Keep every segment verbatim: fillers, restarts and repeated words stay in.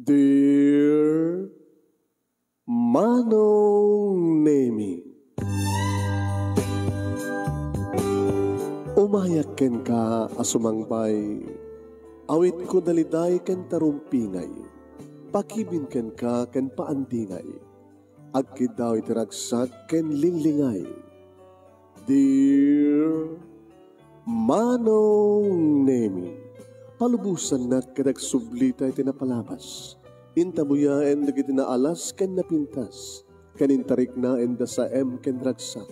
Dear Manong Nemi, umayak kenka a sumangbay, awitko daliday ken tarumpingay, pakibin kenka ken paandingay, agkiddaw iti ragsak ken linglingay. Dear Manong Nemi, palubosannak ket agsublita iti napalabas. Intabuyaen dagiti naalas ken napintas, ken intariknaen da saem ken ragsak,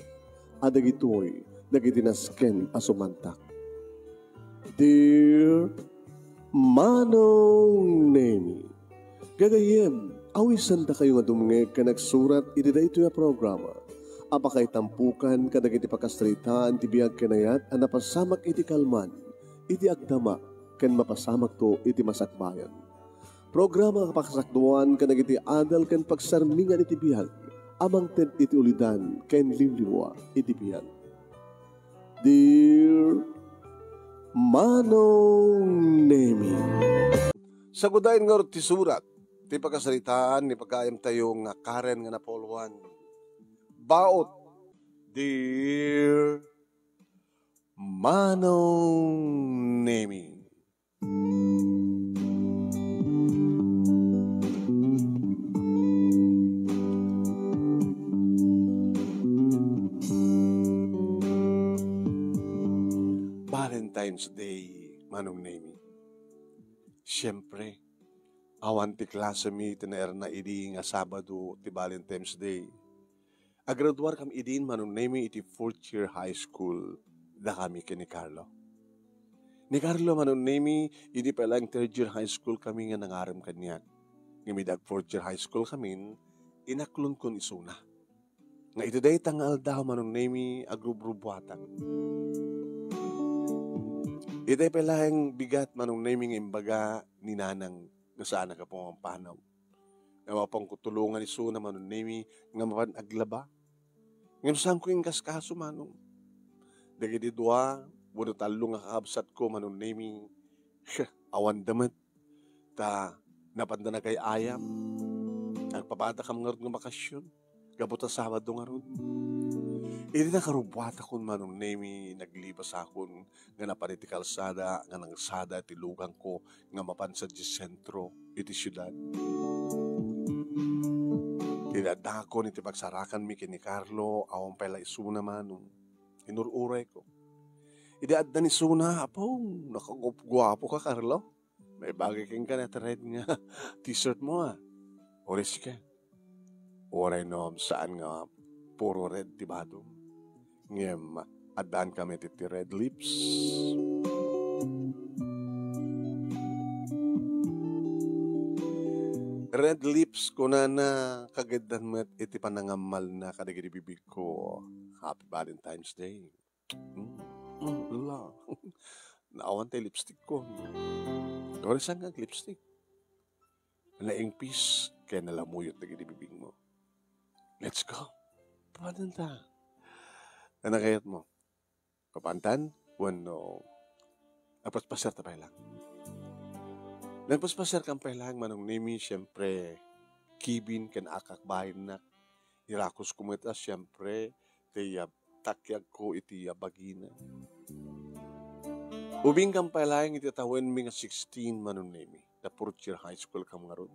a dagitoy dagiti nasken a sumantak. Dear Manong Nemi, gagayyem, awisandakayo nga dumngeg ken agsurat iti daytoy a programa a pakaitampukan kadagiti pakasaritaan ti biag ken ayat a napasamak iti kalman, iti agdama, ken mapasamakto iti masakbayan. Programa nga pakasakduan kadagiti adal ken pagsarmingan iti biag a mangted iti ulidan ken liwliwa iti biag. Dear Manong Nemi. Sagudayen ngarud ti surat ti pakasaritaan ni pagayamtayo nga Karen nga napulwan. Baut, Dear Manong Nemi. Valentine's Day, Manong Nemi. Siyempre, awan ti klasemi ti nairna idi nga Sabado ti Valentine's Day. Agraduar kam idin, Manong Nemi, iti fourth year high school dakami ken ni Carlo. Ni Carlo, Manong Nemi, idi pay laeng third year high school kami nga nangarem kaniak. Ngem idi ag fourth year high school kamin, inaklon kon isuna. Nga iti dayta nga aldaw, Manong Nemi, agrubrubuatak. Iti pay laeng bigat, Manong Nemi, nga imbaga ni Nanang nga saan a kapumanpanom. Nga mapanko tulongan isuna, Manong Nemi, nga mapan aglaba. Ngem saanko inkaskaso, Manong. Dagiti dua wenno tallo nga kakabsatko, Manong Nemi, awan da met. Ta napanda nagay-ayam. Agpapadakam ngarud nga bakasyon. Gapu ta Sabado ngarud. Idi nakarubuatakon, Manong Nemi, naglibasakon nga napan iti kalsada nga nangsada iti lugangko nga mapan sadiay sentro iti siudad. Idi addakon iti pagsarakanmi ken ni Carlo, awan pay la isuna, Manong. Inur-urayko. Idi adda ni isuna, apo, nakagupguapo ka, Carlo. Maibagay kenka dayta red nga t-shirt mo, a. Uray sika. Uray no saan nga puro red ti badom. Ngem, addaan kami ti, ti Red Lips. Red Lips, kunana, kagiddan met iti panangammalna kadagiti bibigko. Happy Valentine's Day. Mm, mm, la. Naawan tay lipstick ko. Uray saan nga ag-lipstick? Naingpis ken nalamuyot dagiti bibigmo. Let's go. Papantan ta. Ano kayat mo? Papantan? Wenno, nagpaspasiar ta pay lang. Nagpaspasiar kan pay lang, Manong Nemi, siyempre, kibin ken akakbainnak. Irakus ko met a, siyempre, ti, ah, takyagko iti, ah, bagina. Ubing kan pay laeng iti tawenmi nga sixteen, Manong Nemi. Ta fourth year high school kam ngarud.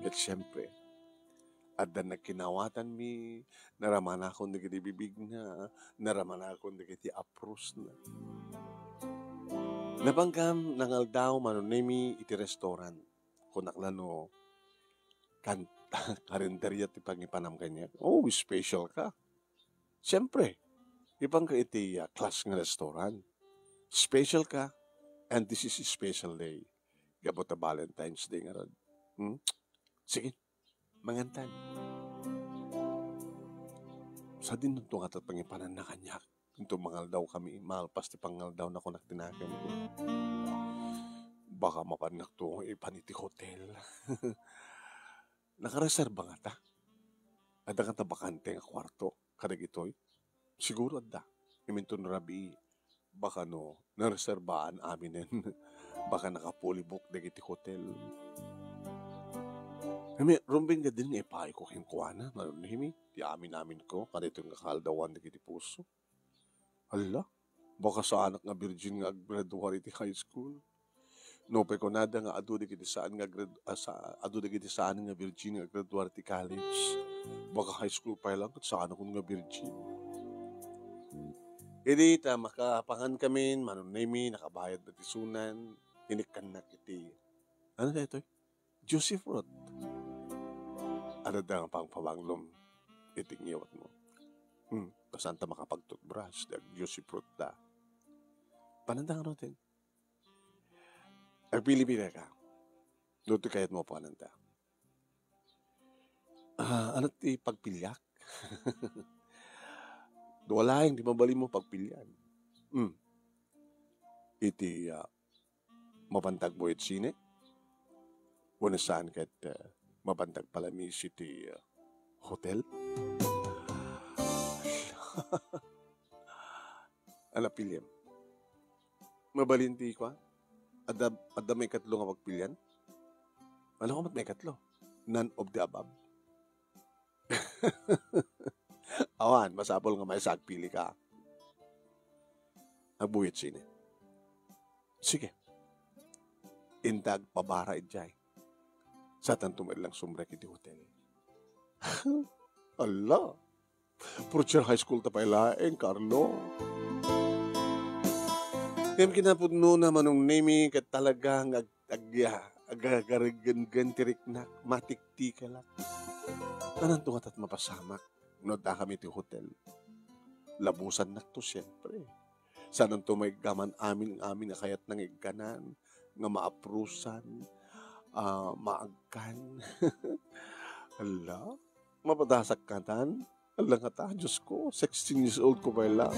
Ket siyempre, adda nagkinawatanmi, naramanakon dagiti bibigna, naramanakon dagiti aprosna. Napan kam nangaldaw, Manong Nemi, iti restaurant. Kunak la no kan-, karinderya ti pangipanam kaniak. Oh, special ka. Siyempre, ipanka iti, ah, class nga restaurant. Special ka, and this is a special day. Gapu ta Valentine's Day ngarud. Hmm? Sige, mangantan. Sadino to nga pangipananna kaniak? Inton mangaldaw kami, malpas ti pangaldaw na kunak ti nakemko. Baka mapannakto ipan iti hotel. Nakareserba ngata? Adda ngata bakante nga kuarto kadagitoy? Siguro adda. Iminton rabii, baka no nareserbaan aminen. Baka naka-fully book dagiti hotel. Ngem rumbeng kadin nga ipayko kenkuana, Manong Nemi, ti amin-aminko, kadaytoy nga kaaldawan dagiti puso. Hala, baka saanak nga virgin nga aggraduar iti high school. Nupay kunada nga adu dagiti saan nga grad-, ah, sa-, adu dagiti saan nga virgin nga aggraduar iti college. Baka high school pay lang ket saanakon nga virgin. Idi ta makapangan kamin, Manong Nemi, nakabayad met ti sunan, inikkannak iti, ano daytoy? Juicy fruit. Adda nga pangpabanglom iti ngiwatmo. Hmm, ta saanta makapag-toothbrush, ti ag-juicy fruit da. Pananda nga rutin. Agpili-pili ka. No ti kayatmo pananda. Ah, ano ti pagpiliak? Dua laeng ti mabalinmo pagpilian. Hmm. Iti, ah, mabantag buhit sine? Wenno saan ket, ah, mabantag palamiis iti, ah, hotel? Ano piliem? Mabalin ti kua? Adda, adda maikatlo nga pagpilian? Ano ka met maikatlo? None of the above? Awan, masapul nga maysa agpili ka. Agbuhit sine? Sige. Inta agpabara idiay. Saanto met lang sumrek iti hotel. Ala! Future high school ta pay laeng, Carlo. Ngem kinapudnona, Manong Nemi, ket talaga nga ag-, ag-, agagarigenggen ti riknak, matiktikelak. Nananto nga tat mapasamak no addakami iti hotel. Labusannakto, siempre. Saananto maiggaman amin, amin nga kayatna nga igganan, nga maaprusan, ah, maagkan. Hala, mapadasak katan? Hala nga ta, Diyos ko, sixteen years old ko pay lang.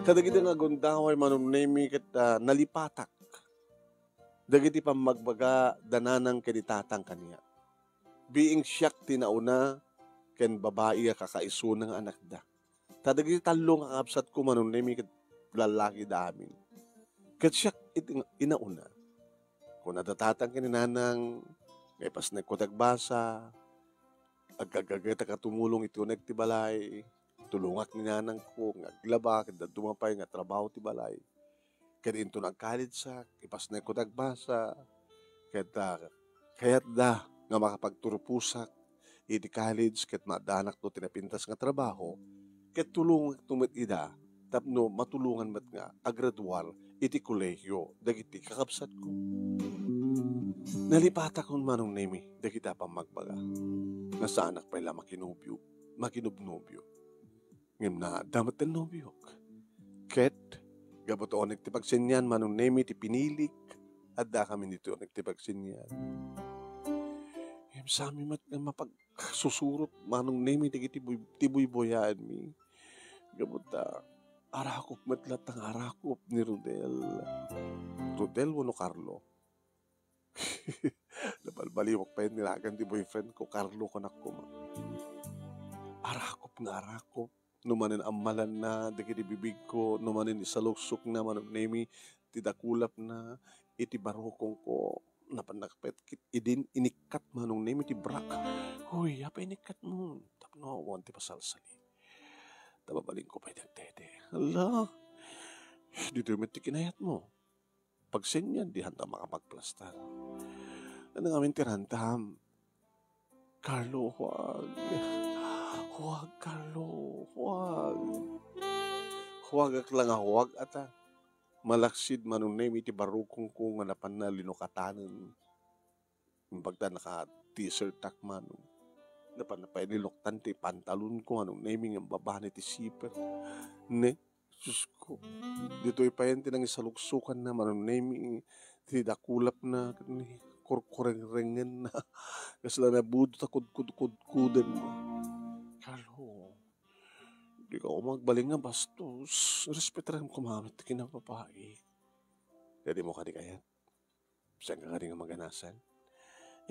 Kadagiti nga agundaway, Manong Nemi, ket, ah, nalipatak dagiti pammagbaga da nanang ken ni tatang kaniak. Being siak ti nauna ken babai a kakaisuna nga anakda. Ta dagiti tallo nga kakabsatko, Manong Nemi, ket lallaki da amin. Ket siak iti nga inauna. Kuna da tatang ken ni nanang nga ipasnekko ti agbasa, agkagagaytak a tumulong iti uneg ti balay, tulongak ni nanangko nga aglaba, ket dadduma pay nga trabaho ti balay. Ket inton agkaledsak, ipasnekko ti agbasa, ket, ah, kayatda nga makapagturposak iti college ket maadanakto ti napintas nga trabaho, ket tulongakto met ida tapno matulongan met nga agraduar iti kolehiyo dagiti kakabsatko. Nalipatakon, Manong Nemi, dagiti a pammagbaga nga saanak pay la makinobio, makinobnobio. Ngem naadda met ti nobiok. Ket, gapu ta uneg ti pagsenian, Manong Nemi, ti pinilik, addakami ditoy uneg ti pagsenian. Ngem saanmi met nga mapagsusurot, Manong Nemi, dagiti buy-, ti buybuyaenmi. Gapu ta, arakop met latta nga arakop ni Rodel. Rodel wenno Carlo? Nabalbaliwak pay ni nagan ti boyfriend ko, Carlo, kunak koma. Arakop nga arakop, no manen ammalanna dagiti bibigko, no manen isaluksokna, Manong Nemi, ti dakulapna iti barukongko, napannak pay ket idin inikkat, Manong Nemi, ti brak. Hoy, apay inikkatmo? Tapno awan ti pasalsali. Ta mabalinko pay dagdede. Hala, ditoy met ti kinayatmo. Pagsenian, di hanta makapagplastar. Ano ngamin ti rantam? Carlo, huwag. Huwag, Carlo, huwag. Huwagak la nga huwag, ata. Malaksid, Manong Nemi, ti barukongko nga napanna linukatanen. Imbag ta naka-t-shirt-ak, Manong. Napanna pay linuktan ti pantalonko, Manong Nemi, nga babani ti siper. Ne? Diyos ko, ditoy payen ti nangisaluksokanna, Manong Nemi, ti dakulapna, ken ni kurkurengrengenna. Kasla nabudot a kudkudkudkoden. Carlo, di ka umagbalin nga bastos. Respetaram koma met ti kinababaik. Daydi mo kadi kayat? Saan ka kadi nga maganasan?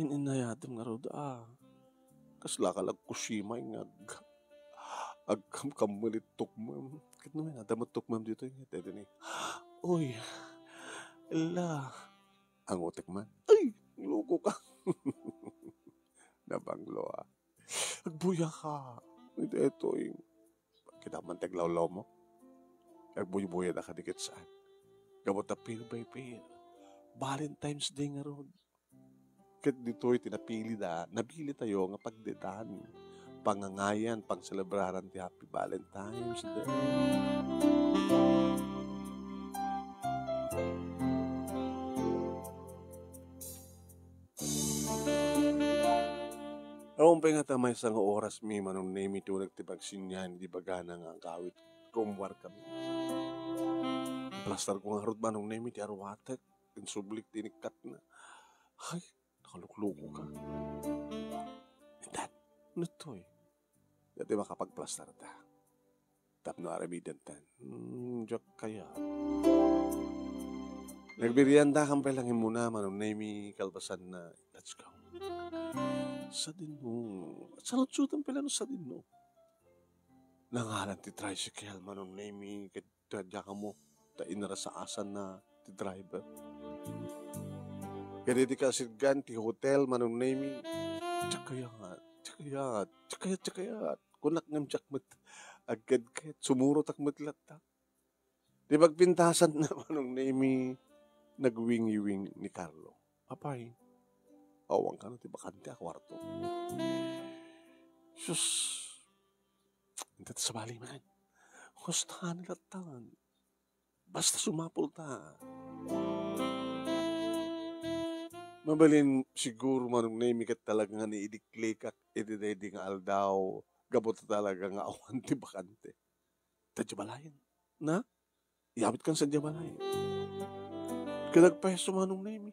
In-inayadem ngarud a. Kasla ka la agkusimay nga ag-, agkamkammelit tukmem. Ket no, adda met tukmem ditoy, nga daydi ni, "Uy, ella." Angutek man. Ay, loko ka. Agbuybuya ka. Iti itoy. Kita man ti aglawlawmo. Agbuybuya na kadi ket saan. Gapu ta pair by pair. Valentine's Day ngarud. Ket ditoy ti napili da, napili tayo nga pagdedan, pangangayan, pangselebraran ti Happy Valentine's Day. Awan pay nga ta maysa nga oras mi Manong Nemi ti uneg ti pagsinyan iti bagana nga agawid. Rummuar kami. Plastar ko ngarud Manong Nemi ti arwatek. Insublik ti inikkatna. Ay, nakalukluko ka. Intan, nuttoy. Dati makapagplastar ta. Tapno aramidentan. Hmm, diak kaya. Nagbiridda kan pay lang immuna, Manong Nemi, kalpasan na, let's go. Sadino. Salutsutan pay lang sadino. Nangalan ti tricycle, Manong Nemi, ket ta diak ammo ta inarasaasanna ti driver. Ket iti kasidgan ti hotel, Manong Nemi, diak kayat, diak kayat, diak kayat, diak kayat. Kunak ngem diak met agkayat, sumurotak met latta. Ti pagpintasanna, Manong Nemi, nagwingiwing ni Carlo. Apay, awan kano ti bakante a kuarto. Sus, inta ti sabali man. Husto ni latta. Basta sumapul ta. Mabalin siguro Manong Nemi ket talaga nga naidiklikak iti daydi nga aldaw gapu ta talaga nga awan ti bakante. Ta diay balayen. Na? Iyawidkan sadiay balayen. Ket agpayso Manong Nemi.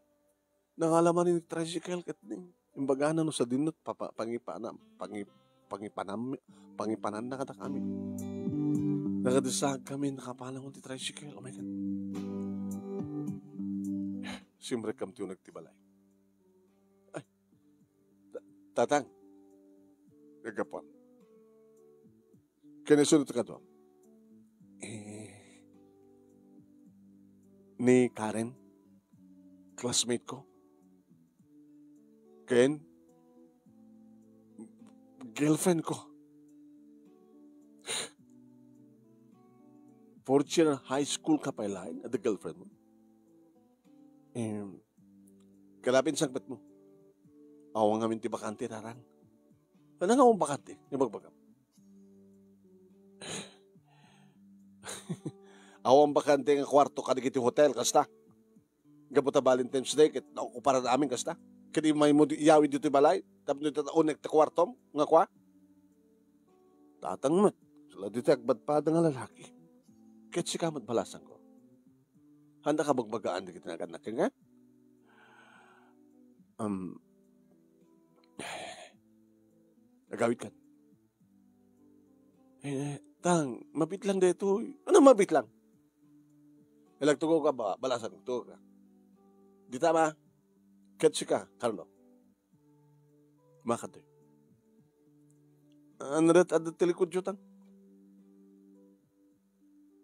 Nangala man ni tricycle ket ni, imbagana no sadino papa-, pangipana-, pangi-, pangipanam-, pangipananna kadakami. Nakadisag kami, nakapalangon ti tricycle. Oh my God. Simrek kam ti uneg ti balay. Ay, ta-, tatang. Naggapuan. Ken isu ti kaduam. Eh, ni Karen, classmate ko. Ken, girlfriend ko. Fourth year high school ka pay laeng, adda girlfriend mo? Em, kada pinsangpet mo. Awan ngamin ti bakante, Tatang. Ano nga akong bakante? Nga bagbagam. Awan bakante nga kwarto kadagiti hotel, kasta. Gapu ta Valentine's Day, ket naokuparan amin, kasta. Ket immay mo di, iyawid ditoy balay, tapno ita ta unek ta kwartom, nga kua? Tatang met, sala ditoy agpadpada nga lalaki. Ket sika met balasan ko. Handa ka bagbagaan dagiti nagannak kenka? Um, agawid kan. Eh, tang, mabitlang daytoy. Ano mabitlang? Ilagtugo ka ba? Balasan ko ka. Dita ma? Ket sika, Carlo. Makatoy. Ano dat adda ti likudyo, tang?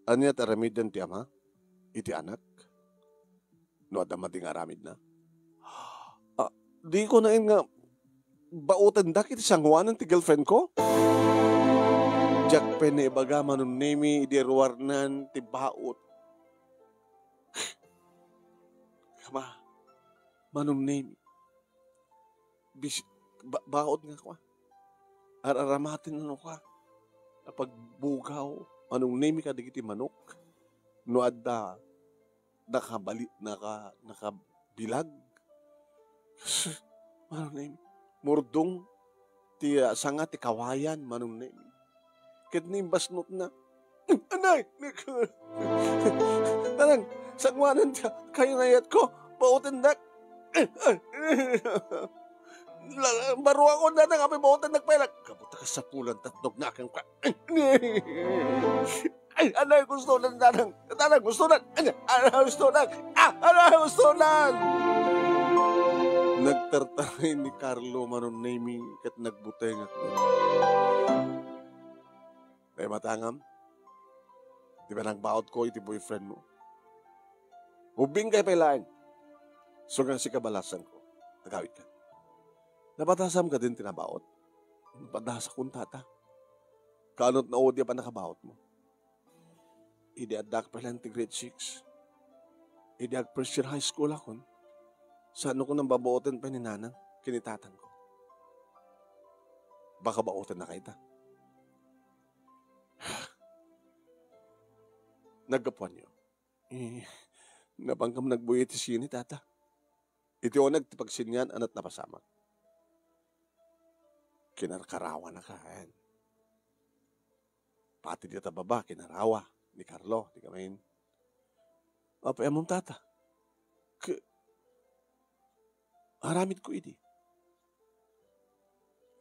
Ania ti aramiden ti ama iti anak? No adda madi nga aramidna? Ah, di ko naen nga baotendak iti sangoanan ti girlfriend ko? Diak pay naibaga Manong Nemi idi ruarnan ti baot. Ama, Manong Nemi, bis-, ba-, baot nga kua. Ar-aramaten ano kua. Napagbugaw, Manong Nemi, kadagiti manok. No adda nakabali-, naka-, nakabilag. Manong Nemi, murdong ti, ah, sanga ti kawayan, Manong Nemi. Ket ni imbasnotna, "Anay! Tatang, sangoanan ti kayunayatko. Baotendak." La-, la-, baruakon, Tatang, apay baotendak pay la. Gapu ta kasapulan, tatnog na akin ka. Ay, anay, gustonan, Tatang. Tatang, gustonan. Anay, anay, gustonan. Ah, anay, gustonan. Nagtartaray ni Carlo, Manong Nemi, ket nagbutengak. Ay, matangam. Di ba nagbaot ko iti boyfriend mo? Ubing kay pay laeng. Sugang sika balasan ko. Agawid ka. Nabatasam ka din ti nabaot? Padasakon, tata. Kaano ti naudi a pannakabautmo? Idi addaak pay laeng ti grade six, idi ag-first year high school akon, saanko nang babaoten pay ni nanang ken ni tatangko. Baka baotennaka ita. Naggapuanyo. Eh, napankam nagbuya iti sine, tata. Iti uneg ti pagsenian, ania't napasamak. Kinarkarawanaka, ayan. Pati dita baba, kinarawa ni Carlo, di kami. Apay ammom, tata? K-, aramidko idi.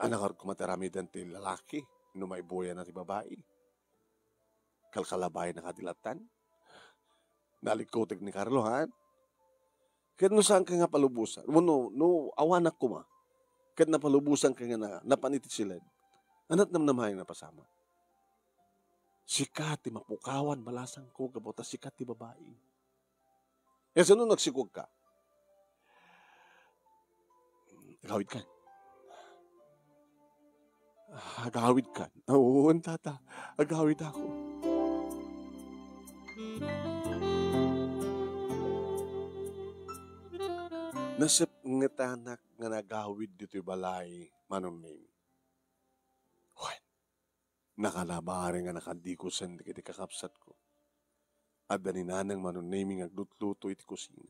Ania ngarud koma ti aramiden ti lalaki no maibuyana ti babai? Kalkalabayan na kadi lattan? Nalikkutek ni Carlo, ha? Ket no saanka nga palubosan, wenno, no awanak koma, ket napalubosanka nga na-, napan iti siled, ania't namnamaen a napasamak? Sika ti mapukawan, balasangko, gapu ta sika ti babai. Kasano nagsikuagka? Agawidkan. Agawidkan. Wen, tata. Agawidakon. Nasepngetanak nga nagawid ditoy balay, Manong Nemi. Wen, nakalabari nga nakadikusen dagiti kakabsatko. Adda ni Nanang Manong Nemi nga aglutluto iti kusina.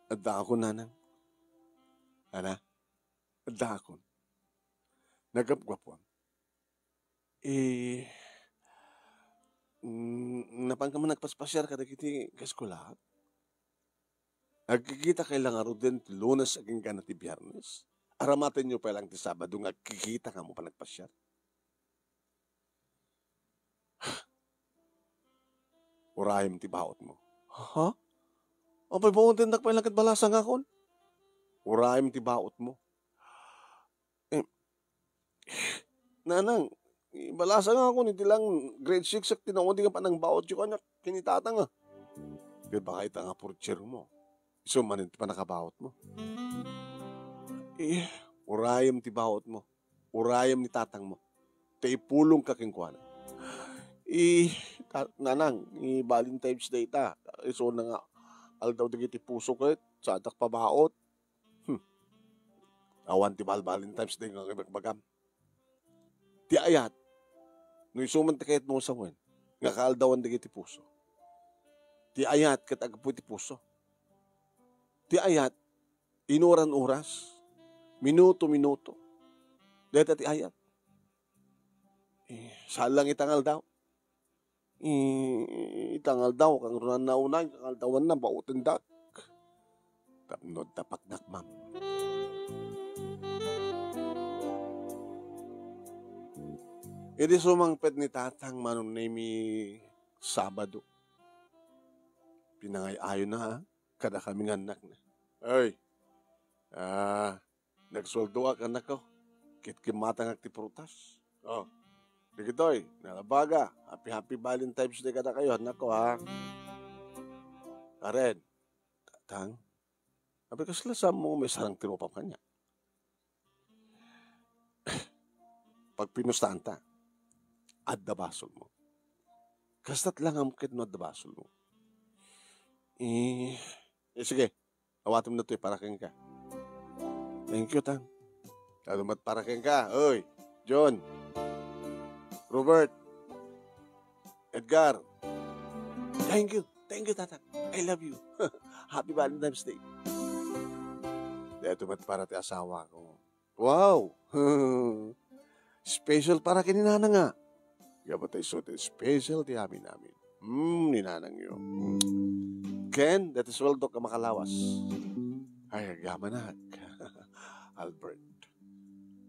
Addaakon, Nanang. Ana? Addaakon. Nagapgapuam. Eh, mm, napanka man nagpaspasiar kadagiti kaeskuelaak? Agkikitakay la ngaruden ti Lunes agingga ti Biernes? Aramatenyo pay laeng ti Sabado nga agkikita nga ammo panagpasiar? Urayem ti baotmo. Ha? Apay, baotennak pay laeng ket balasangakon? Urayem ti baotmo. Eh, Nanang, ibalasangakon iti lang grade six ak ti naudi nga panangbaotyo kaniak ken ni tatang, a. Ket baka ita nga portiermo. Isu manen ti pannakabaotmo. Eh, urayem ti baotmo. Urayem ni tatangmo. Ta ipulongka kenkuana. Eh, ta-, Nanang, i-Valentine's Day ta. Isuna nga aldaw dagiti puso ket saantak pabaot. Hmm. Awan ti bal-, Valentine's Day nga ibagbagam. Ti ayat, no isu man ti kayatmo nga sawen, nga kaaldawan dagiti puso. Ti ayat ket aggapu iti puso. Ti ayat, inuran-oras, minuto-minuto. Dayta ti ayat. Eh, saan lang ita nga aldaw. I-, ita nga aldaw, kangrunan na unay, kang aldawanna, baotendak. Tapno adda pagnakmam. Idi sumangpet ni Tatang Manong Nemi Sabado, pinangay-ayona kadakami nga annakna. Ay, ah, nagsueldoak, annakko. Ket kimmatangak ti prutas. Oh, dagitoy, nalabaga. Happy, happy Valentine's Day kadakayo, annakko, ha? Karen, Tatang, apay kasla saanmo nga maisarang ti rupam kaniak? Pagpinustaanta, adda basolmo. Kasta't langam ket no adda basolmo. Eh, eh, sige. Awatem datoy para kenka. Thank you, Tang. Adu met para kenka. Oy, John. Robert. Edgar. Thank you. Thank you, Tatang. I love you. Happy Valentine's Day. Daytoy met para ti asawako. Wow! Special para ken ni Nanang, a. Gapu ta isu ti special ti amin-amin. Hmm, ni Nanangyo. Hmm. Ken, dayta sueldok a makalawas. Ay, agyamanak. Albert.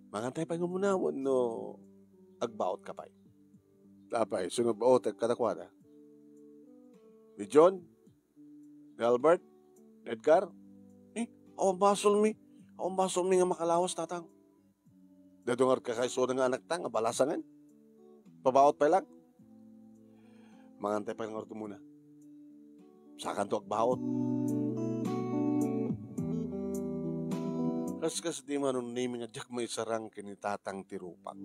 Mangantay pay nga umuna wenno agbaotka pay? Apay, sino baotek kadakuada? Ni John? Ni Albert? Ni Edgar? Eh, awan basolmi. Awan basolmi nga makalawas, Tatang. Daytoy ngarud kakaisuna nga anakta nga balasangen? Pabaot pay laeng? Mangantay pay ngarud umuna. Sakanto agbaot. Kaskasdi, Manong Nemi, nga diak maisarang ken ni Tatang ti rupak.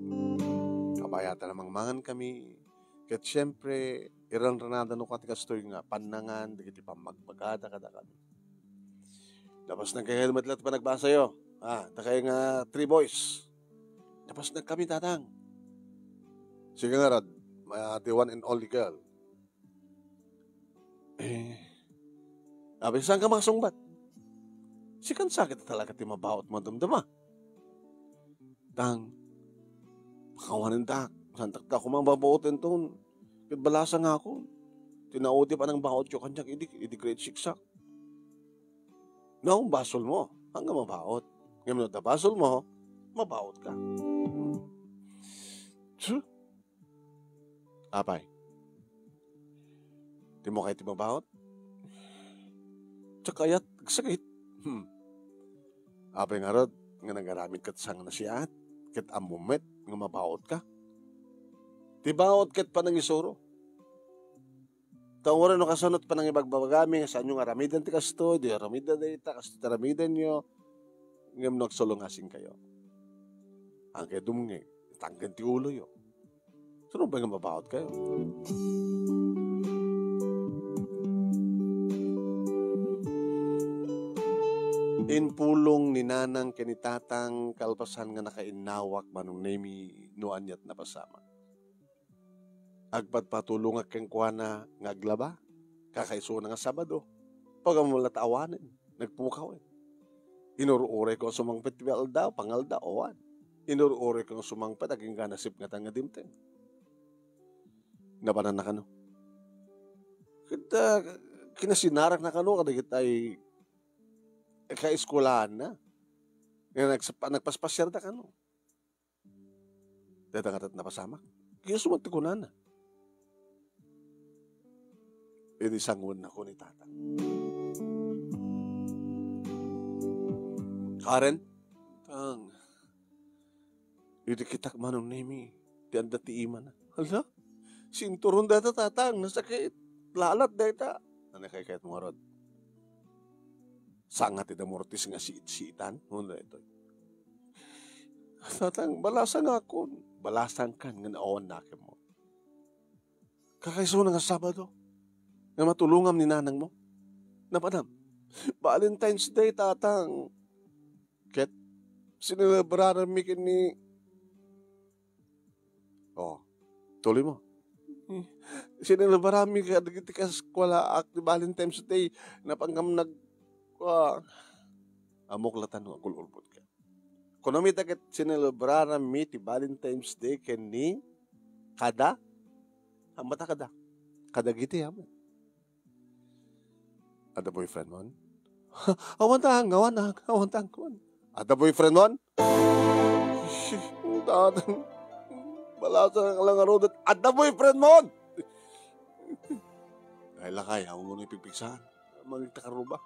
Kabayatan a mangmangan kami, ket siempre, iranranada no kati kastoy nga pannangan dagiti pammagmagada kadakami. Napasnag kayo met la't panagbasayo. Ah, dakay nga three boys. Napasnag kami, Tatang. Sige ngarud, ma-, the one and only girl. Eh, abi, saan ka makasungbat? Sikan sakit talaga ti mabaut madamdama. Tang, pakawanen dak, santak ta kumang babaut enton. Ket balasa nga ako. Tinaudi pa nang baut yo kaniak idi, idi grade six ak. No, basol mo, hanggang mabaut. Ngem no da basol mo, mabaut ka. Su? Apay, di mo kayat ti mabaut? Diak kayat, agsakit. Hmm. Apay ngarud nga nagaramid ket sangnaasiaat, ket ammom met nga mabaut ka? Ti baut ket panangisuro. Ta uray no kasano ti panangibagbagami nga saanyo nga aramiden ti kastoy, di aramiden dayta, kastoy ti aramidenyo, ngem no agsulongasingkayo, agay dumngeg, tangken ti uloyo. Sino ba nga mabaut kayo? Impulong ni Nanang ken ni Tatang kalpasan nga nakainnawak, Manong Nemi, no aniat napasamak. Agpatpatulongak kenkuana nga aglaba. Kakaisuna nga Sabado, pagmamala ta awanen, nagpukawen. Inur-urayko nga sumangpet ti aldaw, pangaldaw, awan. Inur-urayko nga sumangpet, agingga nasipngetan nga dimteng. Napananna kano. Ket, ah, kinasinarakna kano kadagitay kaeskuelaanna. Nga nagsa-, nagpaspasiarda kano. Dayta nga ket napasamak. Kastoy met ti kunana. Idi sanguen nako ni Tatang. Karen? Tang, idi kitak, Manong Nemi, ti adda ti imana. Hala, sinturon dayta, Tatang, nasakit. Lalat dayta. Ano kay kayat mo ngarud? Sanga ti damortis nga siit-siitan? Ano daytoy? Tatang, balasa nga akon. Balasangkan nga naawan nakem mo. Kakaisuna nga Sabado, nga matulongam ni nanang mo. Napanam, Valentine's Day, Tatang. Ket, sinelebrarami ken ni, oh, tuloy mo. Sinelebrarami kadagiti kaeskuelaak ti Valentine's Day. Napangam nag-, ah, ammok latta no agul-ulbod ka. Kunam ita ket sinelebrarami ti Valentine's Day ken ni kada, ammata kada, kadagiti amin. Adda boyfriend mon? Awan tang, awan tang, awan tang, awan. Adda boyfriend mon? Tatang, balasa nga lang arudet. Adda boyfriend mon? Ay, lakay, ako muna ipigpigsaan. Mangigta ka ruba.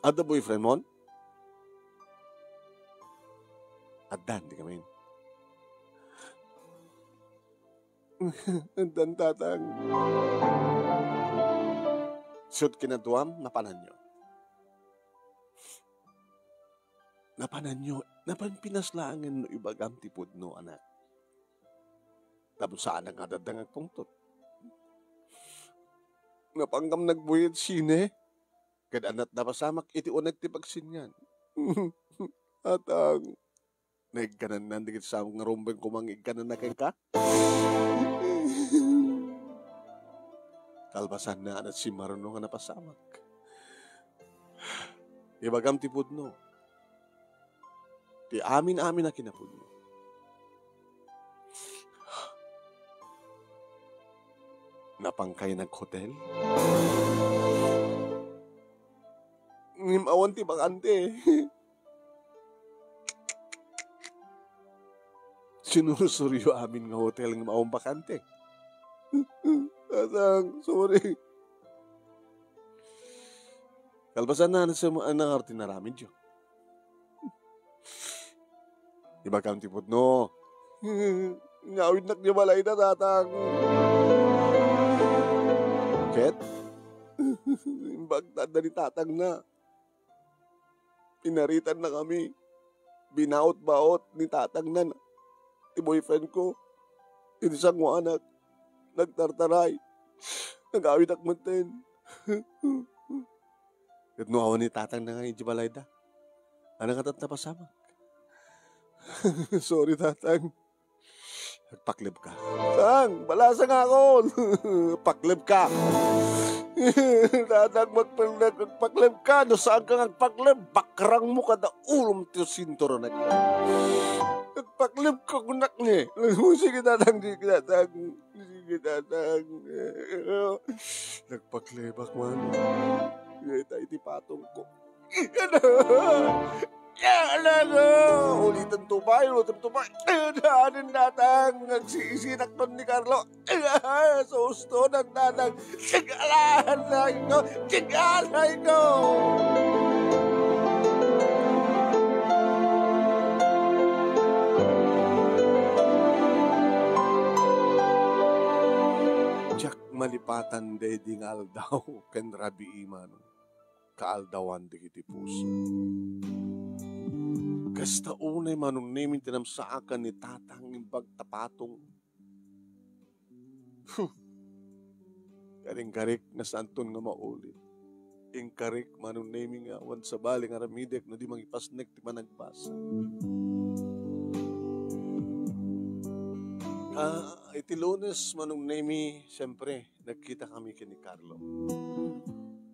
Adda boyfriend mon? Addan, di kami. Addan, Tatang. Sut kinaduam, napananyo. Napananyo, napan pinas laengen no ibagam ti pudno, anak. Tapno saanak nga adda nga agtungtod. Napangam nagbuyat sine, ket aniat napasamak iti uneg ti pagsingan. Atang, naigkananna dagiti samok nga rumbeng koma nga igkananna kenka? Kalpasanna, aniat simmaruno nga napasamak. Ibagam ti pudno. Ti amin-amin a kinapudno. Napangkay naghotel? Ngem awan ti bakante. Sinursuriyo amin nga hotel ngem awan bakante. Tatang, sorry. Kalpasanna, ano sa mga anak ti naramidyo? Ibagam ti pudno. Ngawidnak di balay na, Tatang. Ket? Imbag ta adda ni Tatang na. Inaritanna kami. Binaot-baot ni tatangna ti boyfriend ko. Iti sangoanak, nagtartaray. Nagawidak metten. Ket no awan ni tatangna nga idiay balayda, ania ngata ti napasamak? Sorry, tatang. Agpakleb ka. Tang, balasangakon. Pakleb ka. Tatang, magpel-, agpakleb ka. No saan ka nga agpakleb, bakrang mo kada ulom ti sinturonek. Agpakleb ka, kunak ni. Sige, tatang, sige, tatang. Sige, tatang. Nagpaklebak man. Dayta iti patong ko. Ano? Ano? Ulitan to ba? Ulitan to ba? Ano, tatang? Nagsisinak man ni Carlo. Susto ng tatang. Sigalan na ito. Sigalan na ito. Diak malipatan daydi nga aldaw ken rabii, Manong. Kaaldawan dagiti puso. Kasta unay, Manong Nemi, ti namsaakan ni tatang imbag ta patong. Huh. Kadi inkarik nga saanton nga maulit. Inkarik, Manong Nemi, nga awan sabali nga aramidek no di mangipasnek ti panagbasa. Ah, iti Lunes, Manong Nemi, siyempre, nagkita kami ken ni Carlo.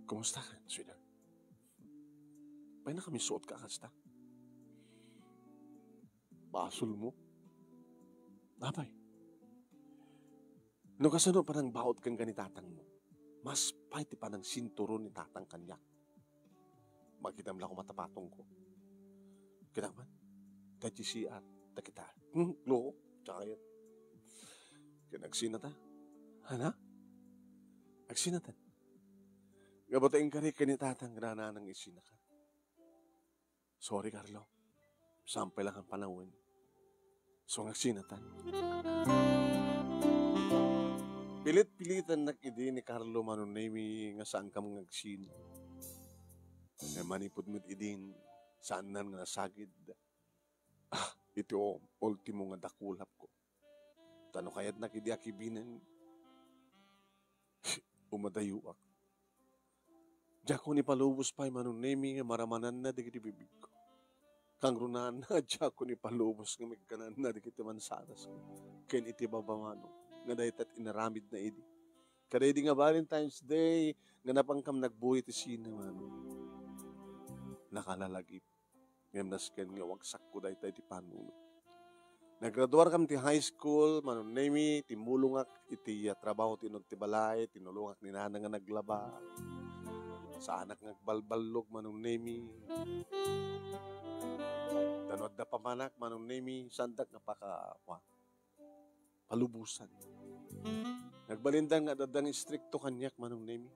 Kumusta ka, sweetheart? Pay na kami suot ka kasta? Basol mo? Apay, no kasano panangbaot ken ni tatang mo, mas pay ti panangsinturon ni tatang kaniak. Makitam la koma ta patong ko. Kinaman, ta C R, ta kita. Hmm, loko, tsaka yan. Ken agsina ta. Hana? Agsina ta. Nga ba't inkarik ken ni tatang nga nanang isina ka? Sorry, Carlo. Sampay lang ang panahon. So, ngagsinatan. Pilit-pilitannak idi ni Carlo, Manong Nemi, nga saan ka nga agsina. Nga manipud met idin, saannan nga nasagid. Ah, iti o-, ultimo nga dakulap ko. Ta no kayatnak idi a kibinen, umadayuak. Diakon ipalubos pay, Manong Nemi, nga maramananna dagiti bibigko. Kangrunaanna, diakon ipalubos nga migkananna dagiti mansanasko ken iti baba, Manong, nga dayta ti inaramidna idi. Kadaydi nga Valentine's Day, nga napankam nagbuy iti sine, Manong. Nakalalagip. Ngem nasken nga wagsakko dayta iti panunot. Naggraduarkam ti high school, Manong Nemi, timmulongak iti, ah, trabaho ti innog ti balay, tinulongak ni nanang nga naglaba. Saanak nga agbalballog, Manong Nemi. Ta no adda pamanak, Manong Nemi, saandak nga paka-, wa-, palubosan. Nagbalindan nga adda nga istrikto kaniak, Manong Nemi.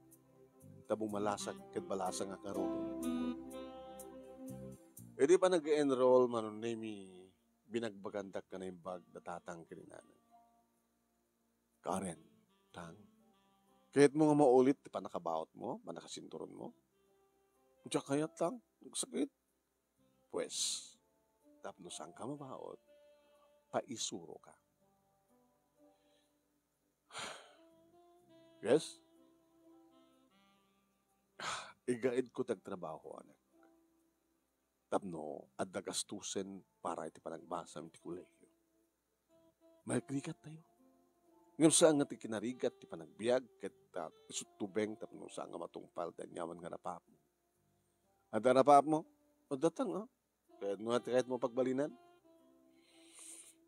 Ta bumalasak ket balasang a karudeng. Idi pa nag-enroll, Manong Nemi, binagbagandak nga naimbag da tatang ken ni nanang. Karen, tang, kayatmo nga maulit ti pannakabaot mo, pannakasinturon mo? Diak kayat, tang. Nagsakit. Pues, tapno saan ka mabaot, paisuro ka. Yes? Igaedko ti agtrabaho, anak. Tapno adda gastusen para iti panagbasam iti kolehio. Marigrigat tayo. Ngem saan nga ti kinarigat ti panagbiag ket, ah, isuttubeng tapno saan nga matungpal ti aniaman nga napaap-, Adda napaap mo? O, datang, ah. Kayat mo nga ti kayat mo pagbalinan?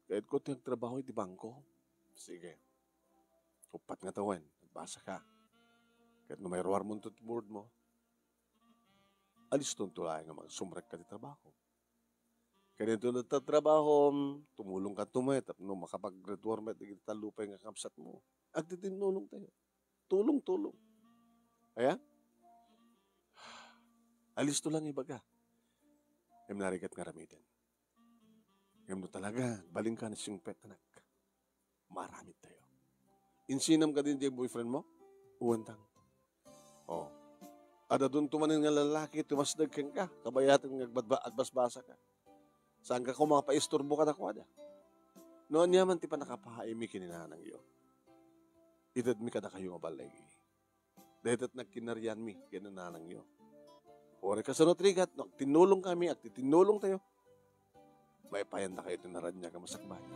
Kayat ko ti agtrabaho iti bangko. Sige. Uppat nga tawen, nagbasa ka. Kayat no mairuar mo ti board mo, aliston to laeng nga magsumrek ka ti trabaho. Kayat no nagtatrabaho, tumulong ka to met, tapno makapaggraduar met dagiti talupay nga kabsat mo. Agtitinnulong tayo. Tulong-tulong. Aya? Alisto lang ibaga. Ngem narigat nga aramiden. Ngem no talaga, balinka na singpet, anak. Maaramid tayo. Insinam ka din di boyfriend mo? Uwan tang. Oh. Adda dunto manen nga lalaki tumasdeg kenka, kabayatan nga agbadba-, agbasbasaka. Saanka koma mapaisturbo kadakuada. No aniaman ti pannakapaaymi ken ni nanangyo, itedmi kadakayo nga balligi. Dayta ti nagkinarianmi ken ni nanangyo. Uray kasano ti rigat, no agtinnulongkami, agtitinnulongtayo, maipayandakayo ti naraniag a masakbayan.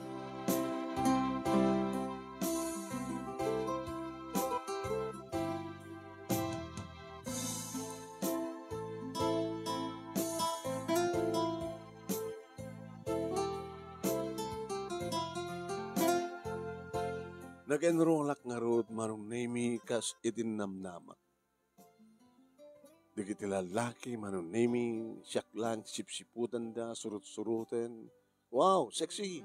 Nag-enrollak ngarud, Manong Nemy, kas iti namnamak. Dagiti lallaki, Manong Nemy, siak laeng sipsiputenda, surut-suruten. Wow, sexy!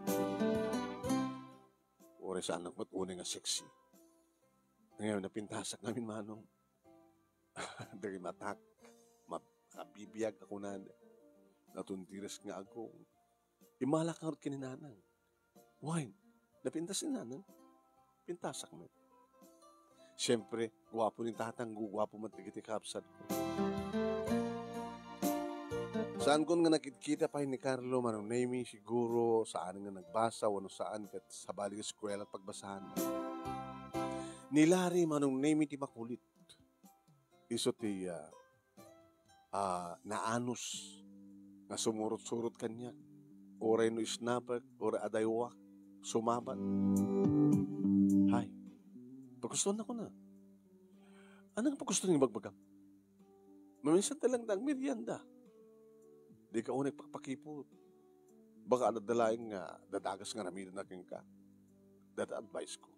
Uray saanak met unay nga sexy. Ngayon, napintasak ngamin, Manong. Dagiti matak, ma-, mabibiag a kunada. Natundires nga agong. Immalak ngarud ken ni nanang. Wine. Napintas ni nanang. Pintasak met. Siyempre, guapo ni tatang, guapo met dagiti kakabsatko. Saankon nga nakitkita pay ni Carlo, Manong Nemy, siguro saan nga nagbasa wenno saan ket sabali nga eskuela ti pagbasaan. Ni Larry, Manong Nemy, ti makulit. Isu ti, ah, ah, naanus nga sumurot-surot kaniak. Uray no isnapek, uray adaywak, sumabat. Hay, pagustuannak kuna. Ania nga pagusto nga ibagbagam? Maminsan ta lang ta agmerienda. Dika unay pakpakipot. Baka adda laeng nga dadagus nga aramidenna kenka. Dayta advice ko.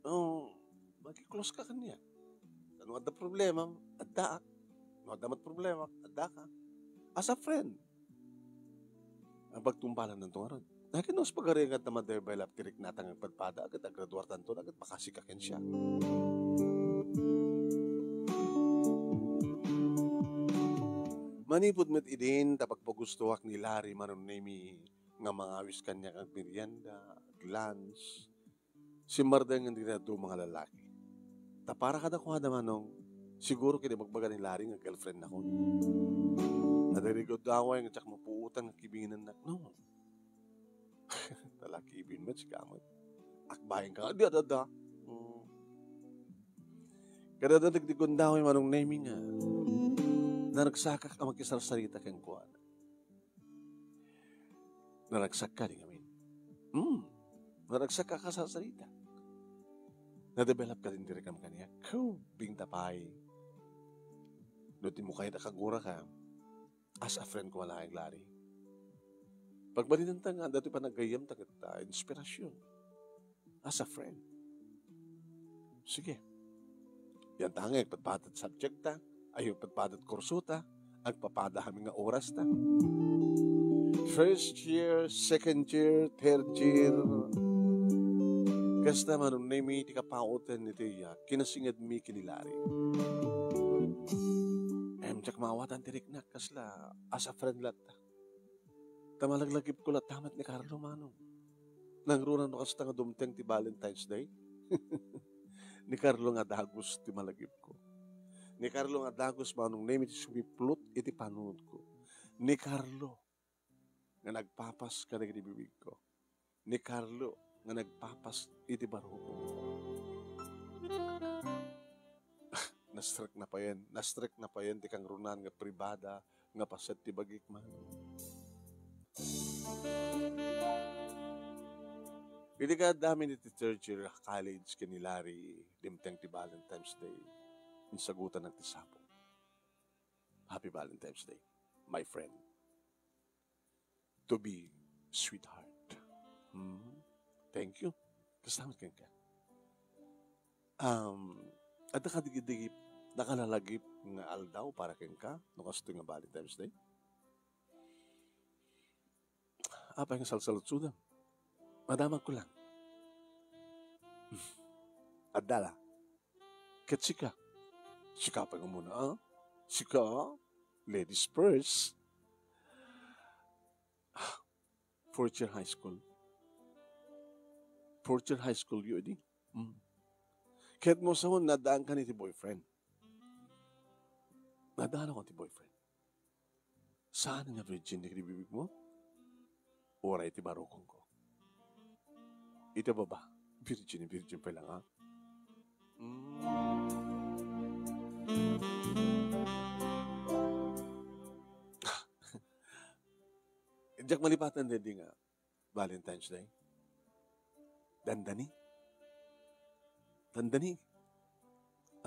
Oh, maki-close ka kaniak. No adda problema, addaak. No adda met problema, addaka. As a friend. Ang pagtumbalan nanto ngarud. Nakinos pagaringat naman tayo by love tirik natang agpadpada, agad agraduar tanto, agad makasika ken siya. Manipud met idin, ta pagpagustuak ni Larry, Manong Nemy, nga mangawis kaniak agmerienda, lunch, simmardeng dagiti dadduma nga lalaki. Ta para kadakuada, Manong, siguro ket ibagbaga ni Larry nga girlfriend nakon. Adda dagiti gundaway nga diak mapuotan nga kibinennak. No. Talakibin met, sika met. Akbayan ka nga, di adda. Hmm. Kada dagiti gundaway, Manong Nemy, nga naragsakak a makisarsarita kenkuana. Naragsak ka, di ngamin. Hmm, naragsak ka kasarsarita. Na-develop ka din diri kam kaniak. Kubing ta pay. No ti mo kayat a kagura ka, as a friend ko malaeng, Larry. Pagbalinen ta nga, datoy panaggayyem ta ket, ah, inspirasyon. As a friend. Sige. Yan ta nga, agpadpada ti subject ta, ay, agpadpada ti kurso ta, agpapada kami nga oras ta. First year, second year, third year. Kasta, Manong Nemy, ti kapauten iti, ah, kinasingedmi ken ni Larry. Em, diak maawatan ti riknak, kasla, as a friend latta. Ta malaglagipko latta met ni Carlo, Manong. Nangruna no kasta nga dumteng ti Valentine's Day. Ni Carlo nga dagus ti malagipko. Ni Carlo nga dagus, Manong Nemy, ti sumiplot iti panunotko. Ni Carlo nga nagpapas kadagiti bibigko. Ni Carlo nga nagpapas iti barukongko. Na-struck na payen, na-struck na payen ti kangrunaan nga pribada nga paset ti bagik, Manong. Idi kaaddamin iti third year college ken ni Larry, dimteng ti Valentine's Day, insagutannak ti sapong. Happy Valentine's Day, my friend. To be sweetheart. Hmm. Thank you. Kasta met kenka. Um, adda ka dagiti nakalalagip nga aldaw para kenka, no kastoy nga Valentine's Day? Apay nga salsaludsodem? Madamagko lang. Adda la. Ket sika? Sika pay umuna, ah? Sika? Ladies first. Fourth year high school. Fourth year high school, you idi? Mm. Ket mo sa, naaddaankan iti boyfriend. Nadala ko ti boyfriend. Saan nga virgin ti bibigmo? Uray ti barukongko. Iti baba, virgin, virgin pa lang, ha? Mm. Diak malipatan daydi nga Valentine's Day. Dandani. Dandani.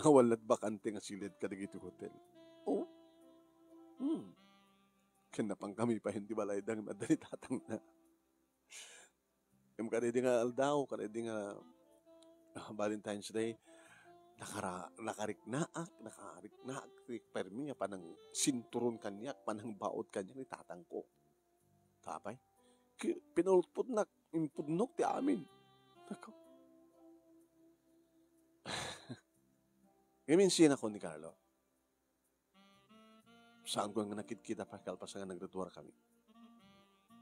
Awan la't bakante nga siled kadagiti hotel. Oh. Hmm. Ken napankami pay iti balayda nga adda ni tatangna. Ngem kadaydi nga aldaw, kadaydi nga, ah, Valentine's Day, nakara-, nakariknaak, nakariknaak ti permi nga panangsinturon kaniak, panangbaot kaniak ni tatangko. Tapay, ki-, pinulpotnak, impudnok ti amin. Nako. Ngem insinak ni Carlo. Saanko nga nakitkita pay kalpasan nga naggraduar kami.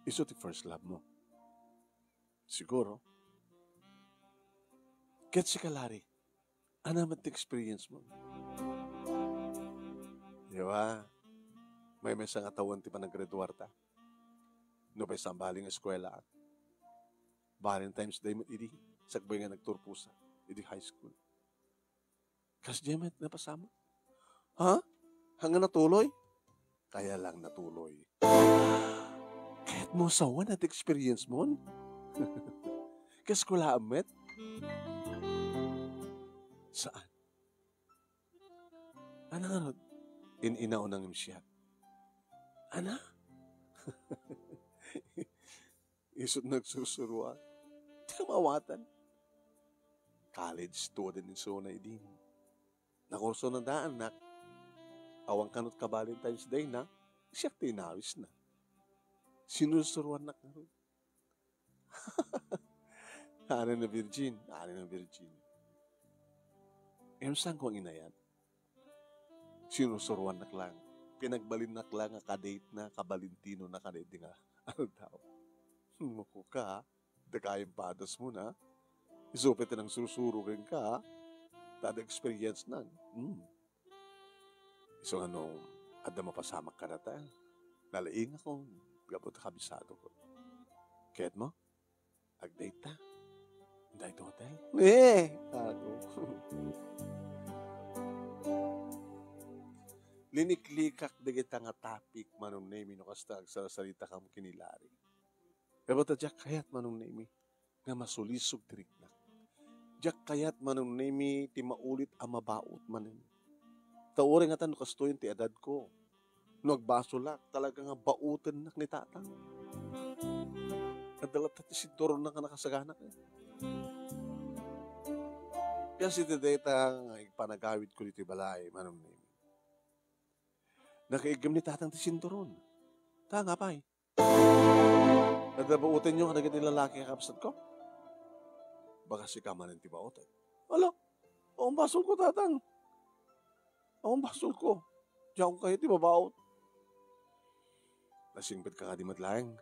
Isu ti first love mo. Siguro. Ket sika, Larry, ania met ti experience mo? Di ba? Maymaysa nga tawen ti panaggraduarta. Nupay sabali nga eskuela. Valentine's Day met idi, sakbay nga nagturposa idi high school. Kasdiay met napasamak. Ha? Haan nga natuloy? Kaya lang natuloy. Kayatmo sawen ti experience mon? Kaeskuelaan met? Saan? Ania ngarud? In-inaw nang imsiat. Ania? Isut' nagsursuroan. Di ka maawatan. College student isuna idi. Nakurso na daan, nak. Awan kanut ka Valentine's Day na, siak ti inawisna. Sinursuroannak ngarud. Ania nga virgin, ania nga virgin. Em, saan ko ang inayat? Sinursuroannak lang. Pinagbalinnak lang nga ka-date na, ka-Valentino na kadaydi nga aldaw. Mako ka, ha? Dakayen padas mo na. Isu pay ti nangsursuro kenka, ha? Ta adda experience nan. Hmm. Isu nga no, adda mapasamak kadata, nalaingakon, gapu ta kabisadokon. Kayatmo? Ag-date ta? Daytoy hotel? Eh! Ako. Liniklikak dagita nga topic, Manong Nemy, no kasta agsarsaritakam ken ni Larry. Pero ta diak kayat, Manong Nemy, nga masulisog ti riknak. Diak kayat, Manong Nemy, ti maulit a mabaot manen. Ta uray ngata no kastoyen ti edadko, no agbasolak, talaga nga baotennak ni tatang. Adda latta ti sinturonnak nga nakasaganak, eh. Kasta iti dayta nga ipanagawidko ditoy balay, Manong Nemy. Nakaiggem ni tatang ti sinturon. Ta nga pay, adda baotenyo kadagiti lalaki nga kabsatko? Baka sika manen ti baoten. Ala, awan basolko, tatang. Awan basolko. Diakon kayat ti mabaot. Nasingpetka kadi met laeng?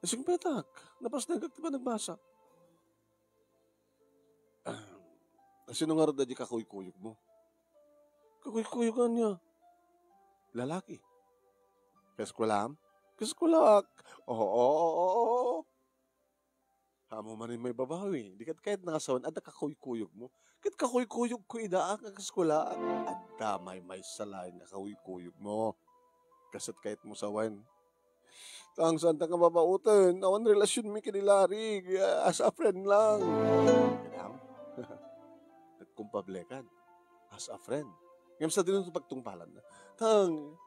Nasingpetak. Napasnegak ti panagbasa. Ah, sino ngarud daydi kakuykuyogmo? Kakuykuyog ania? Lalaki. Kaeskuelaam? Kaeskuelaak. Oo, oo, oo, oo. Ammom manen, maibabawi. Di ket kayatna nga sawen, adda kakuykuyogmo. Ket kakuykuyogko idaak nga kaeskuelaak. Adda maymaysa laeng nga kakuykuyogmo. Kasto't kayatmo sawen. Tang, saanta nga babaoten, awan relasionmi ken ni Larry, as a friend lang. Kadam? Nagkumpablekad. As a friend. Ngem sadino ti pagtungpalanna? Tang,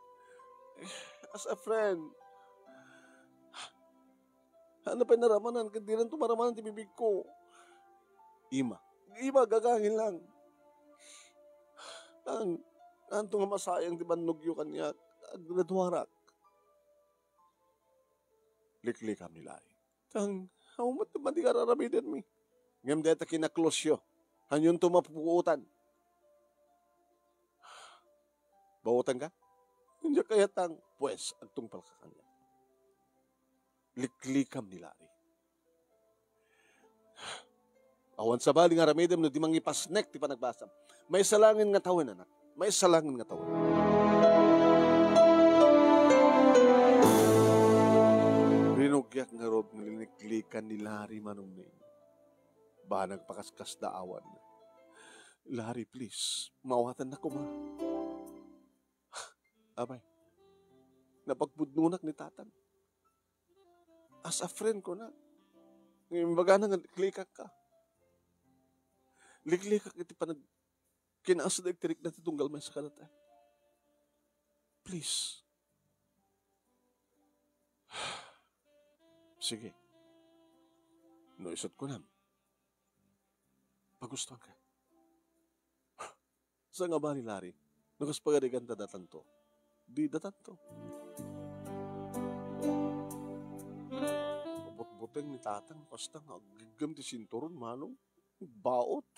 as a friend. Ania pay naramanan ket dinanto maramanan ti bibigko? Ima. Ima, gagangin lang. Tang, anto nga masayang ti bannogyo kaniak? Aggraduarak. Liklikam ni Larry. Tang, awan met ti madi nga ar-aramidenmi. Ngem dayta kinaklosyo, haanyonto mapupuotan. Baotenka? Diak kayat, tang. Pues, agtungpalka kaniak. Liklikam ni Larry. Awan sabali nga aramidem no di mangipasnek ti panagbasam. Maysa laengen nga tawen, anak. Maysa laengen nga tawen. Rinugiak ngarud nga liniklikan ni Larry, Manong Neng. Banag pakaskasdaawan. "Larry, please, maawatannak koma." Apay, napagpudnonak ni Tatang. As a friend, kuna. Nga imbagana nga liklikak ka. Liklikak iti panag-, kinaasda iti rikna ti tunggal maysa kadata. Please. Sige. No isut kunam, pagustuanka. Saan nga bali, Larry? No kas pagarigan ta datanto, di datanto. Butbuteng ni Tatang, basta nga agiggem ti sinturon, Manong. Baot.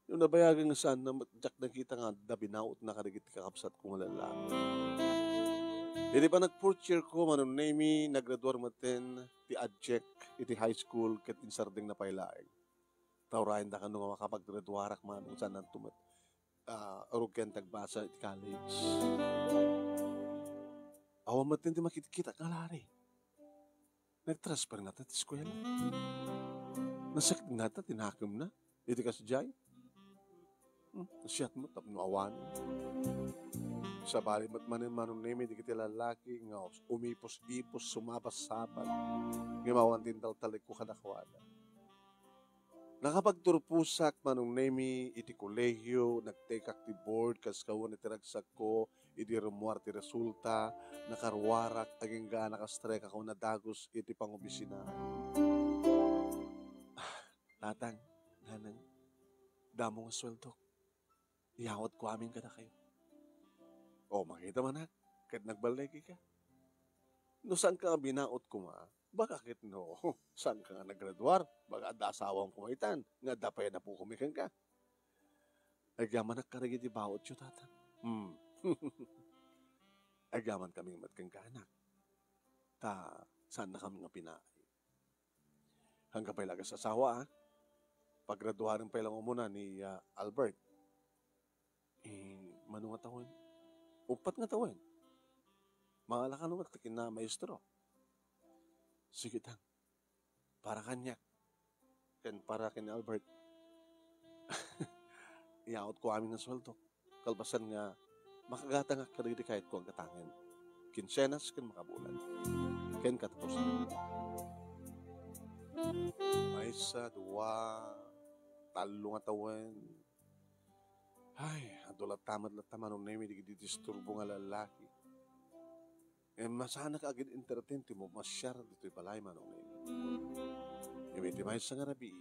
Yung nabayagan nga saan na mat-, diak nakita nga adda binaotna kadagiti kakabsatko nga lalaki. Idi pa nag-fourth year ko, Manong Nemi, nagraduar metten ti adjek iti high school ket insardengna pay laeng. Ta urayenda kano nga makapaggraduarak, Manong, saan nanto met, ah, rugian ti agbasa iti college. Awan metten ti makitkita nga Larry. Nagtransfer ngata ti eskuela. Nasakit ngata ti nakemna iti kasdiay. Hmm, siak met tapno awan. Sabali met manen, Manong Nemi, dagiti lalaki nga umipos-ipos, sumabat-sabat, ngem awan ti intaltalekko kadakuada. Nakapagturposak, Manong Nemi, iti kolehiyo, nag-take-ak ti board, kas kawen iti ragsakko, idi rummuar ti resulta, nakaruarak, agingga a naka-strike ako, nadagus iti pangobisina. Ah, Tatang, Nanang, damo nga sueldok. Iyawatko amin kadakayo. O, makita manak, ket nagballegika. No saanka nga binaot koma, baka ket no saanka nga naggraduar, baka adda asawam koma itan, nga adda pay napukom kenka. Agyamanak kadagiti baotyo, Tatang. Hmm. Agyamankami met kenka, anak. Ta, saannakami nga pinaay. Saan ka pay la agasasawa, a? Paggraduaren pay la umuna ni, ah, Albert. Eh, mano nga tawen? Uppat nga tawen. Mangala kano met ken maestro. Sige, Tang. Para kaniak. Ken para ken Albert. Iyawatko amin nga sueldok. Kalpasan nga makagatangak kadagiti kayatko a gatangen, kinsenas ken makabulan, ken katapusan. Maysa, dua, tallo nga tawen. Ay, adu latta met latta, Manong Nemi, dagiti disturbo nga lalaki. Ngem saanak agin-entertain ti mamasiar ditoy balay, Manong Nemi. Ngem iti maysa nga rabii,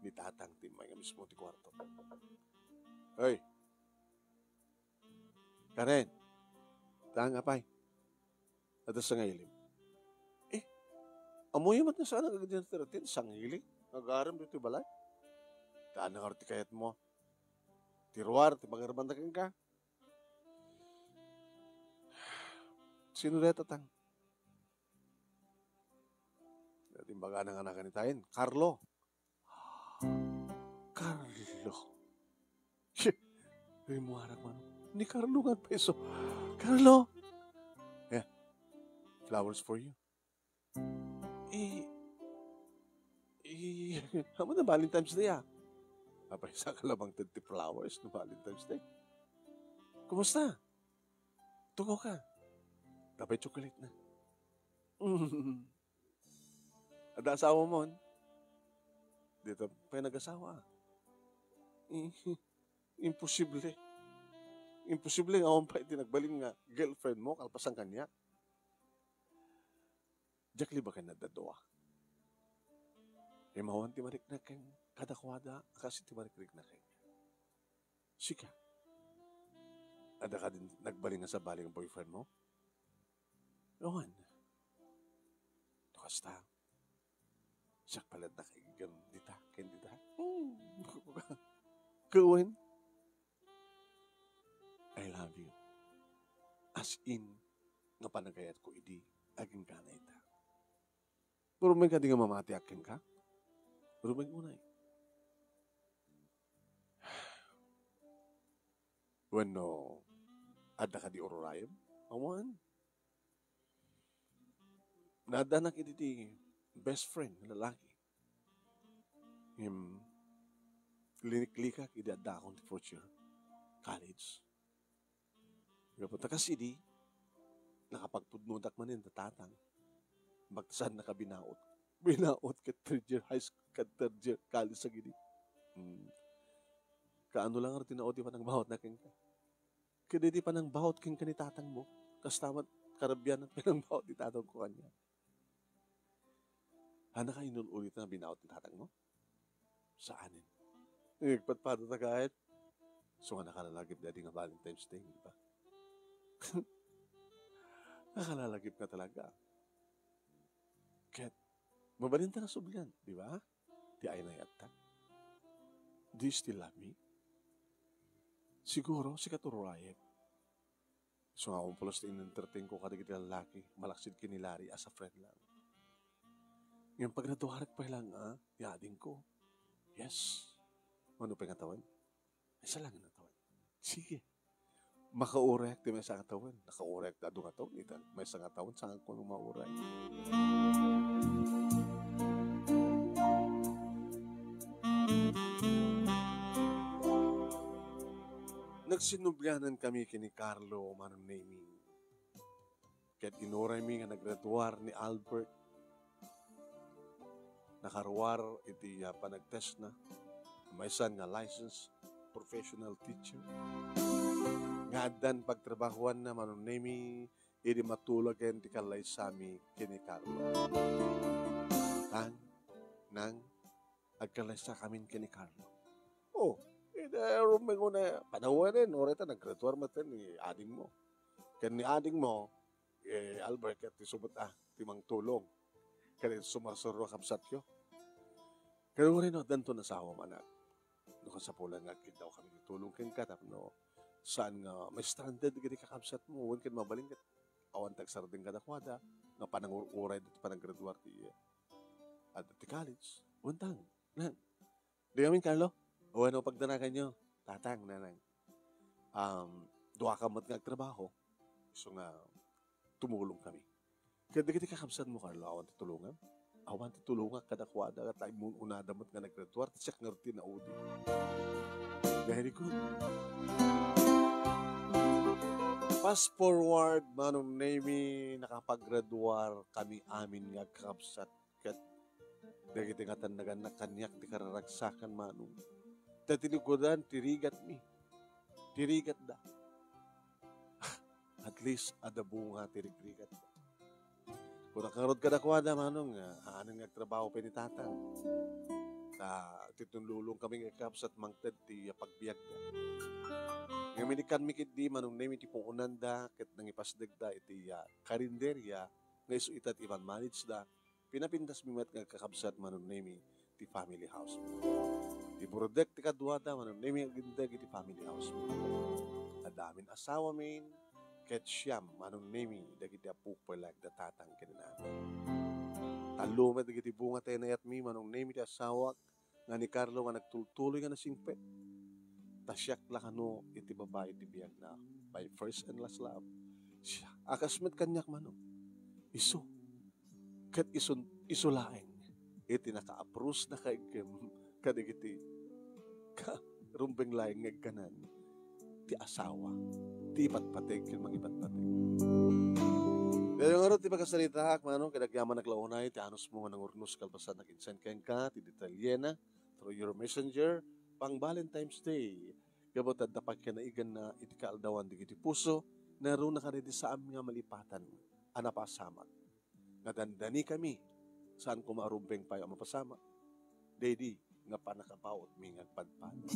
ni Tatang ti immay nga mismo ti kuarto. Hey! Karen! Tang, apay. Adda sangailim. Eh, ammoyo met nga saanak agin-entertain, sangaili? Agarem ditoy balay? Haan ngarud ti kayatmo. Ti ruar ti pangaramanda kenka. Sino dayta, Tang? Dayta imbagana nga nagan itayen, Carlo. Carlo. Shit. Rimmuarak man. Ni Carlo nga peso. Carlo! Yeah. Flowers for you. Eh, eh, amo na Valentine's Day, a. Apay, saan ka la mangted ti flowers no Valentine's Day? Kumusta? Tugaw ka. Apay, chocolate na. Adda asawamon? Dita pay nagasawa, a. Eh, imposible. Imposible nga awan pay ti nagbalin nga girlfriend mo kalpasan kaniak. Diak libaken nga adda dua. Ngem awan ti marikna ken kadakuada a kas iti marikrikna ken. Sika, adda kadin nagbalin nga sabali nga boyfriend mo? Awan. No kasta, siak pay latta nga iggem dita ken dita. Hmm. Kawen. I love you. As in, nga panagayatko idi agingga ita. Pero umay kadi nga mamatiak kenka? Pero umay unay. Wenno, adda kadi ururayem? Awan. Naaddanak iti ti best friend nga lalaki. Ngem, liniklikak idi addaakon ti first year college. Gapu ta kas idi, nakapagpudnodak manen da tatang. Baktasan nakabinaot. Binaot ket third year high school, ket third year college sa gidi. Hmm. Kaano lang ti naod ti panangbaotna kenka? Ket idi panangbaot kenka ni tatangmo, kasta met karabian ti panangbaot ni tatangko kaniak. Haan ka inul-ulit a binaot ni tatangmo? Saanen. Nagpadpadata kayat. So nga nakalalagip daydi nga Valentine's Day, di ba? Nakalalagip nga talaga. Ket, mabalinta nga sublian, di ba? Ti ay nayatta. Do you still love me? Siguro, sika ti ururayek. So nga, umpulos ti in-entertain ko kadagiti lalaki, malaksid ken ni Larry as a friend lang. Ngem paggraduarek pay lang, ah, ni adingko. Yes. Mano pay nga tawen? Maysa lang nga tawen. Sige. Makaurayak ti maysa nga tawen. Nakaurayak da adu nga tawen. Ita, maysa nga tawen, saan ko nung mauray? Nagsinublianan kami kini Carlo, Manong Nemi. Ket inuraymi nga naggraduar ni Albert. Nakaruar iti, ah, panagtestna. Maysa nga licensed professional teacher. Nga addan pagtrabahuanna, Manong Nemi, idi matulagen ti kallaysami ken ni Carlo. Tang, nang, agkallaysakamin ken ni Carlo. Oh, ida rumengo na panawanen, uray ta naggraduar met ni adingmo. Ken ni adingmo, eh, Albert, ket ti subot, ah, ti mangtulong. Ket iti sumarsurro a kabsatyo. Ket uray no, addanto nga asawa, anak. No kasapulan nga agkiddawkami ti tulong kenka tapno saan nga ma-stranded dagiti kakabsatmo, wen ket mabalin ket awan ti agsardeng kadakuada, nga panangur-uray dagiti panaggraduar ti, ah, ti college. Wen tang, nang. Di kami, Carlo? O ano, pagdanaganyo? Tatang, nanang. Um, duaka met nga agtrabaho. So nga, tumulong kami. Ket dagiti kakabsatmo, Carlo, awan ti tulongam? Awan ti tulongak kadakuada, ket immun-unada met nga naggraduar, ta siak ngarud ti naudi. Very good. Fast forward, Manong Nemi, nakapaggraduar kami amin nga agkakabsat. Ket dagiti nga tannaganna kaniak ti kararagsakan, Manong. Ta ti likudan ti rigatmi. Ti rigatda. At least, adda bunga ti rigrigatda. Kunak ngarud kadakuada, Manong, nga haanen nga agtrabaho pay ni Tatang. Ta, ti tunlulong kami nga kakabsat mangted ti, ah, pagbiagda. Ngem inikkanmi ketdi, Manong Nemi, ti puonanda ket nangipasdegda iti, ah, karinderya nga isu ita ti iman-manage da. Pinapindasmi met nga kakabsat, Manong Nemi, ti family house. Ti burdek ti kaduada, Manong Nemi, agindeg iti family house. Adda amin asawamin, ket siam, Manong Nemi, dagiti appok pay laeng da Tatang ken ni Nanang. Tallo met dagiti bunga ti nayatmi, Manong Nemi, ti asawak, nga ni Carlo nga nagtultuloy nga nasingpet. Ta siak la kano iti babai ti biagna, my first and last love. Siak, a kas met kaniak, Manong. Isu. Ket isun-, isu laeng iti nakaapprove na kaikkem kadagiti ka-, rumbeng laeng nga igkanan ti asawa, ti ipatpateg ken mangipatpateg. Daytoy ngarud ti pakasaritaak, Manong, ket agyamanak la unay ti anusmo nga nangurnos kalpasan nakinsen kenka ti detalyena through your messenger, pang Valentine's Day. Gapu ta adda pagkinaiganna iti kaaldawan dagiti puso, naruna kadi ti saan nga malipatan a napasamak. Nga dandanikami, saan koma a rumbeng pay a mapasamak. Daydi nga pannakabautmi nga agpadpada.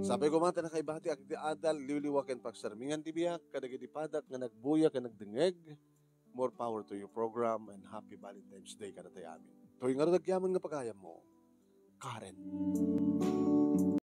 Sapay koma ta nakaibatiak iti adal, liwliwa ken pagsarmingan ti biag kadagiti padak nga nagbuya ken nagdengngeg. More power to your program and happy Valentine's Day kadatayo amin. Toy ngarud agyamanak nga pagayammo, Karen.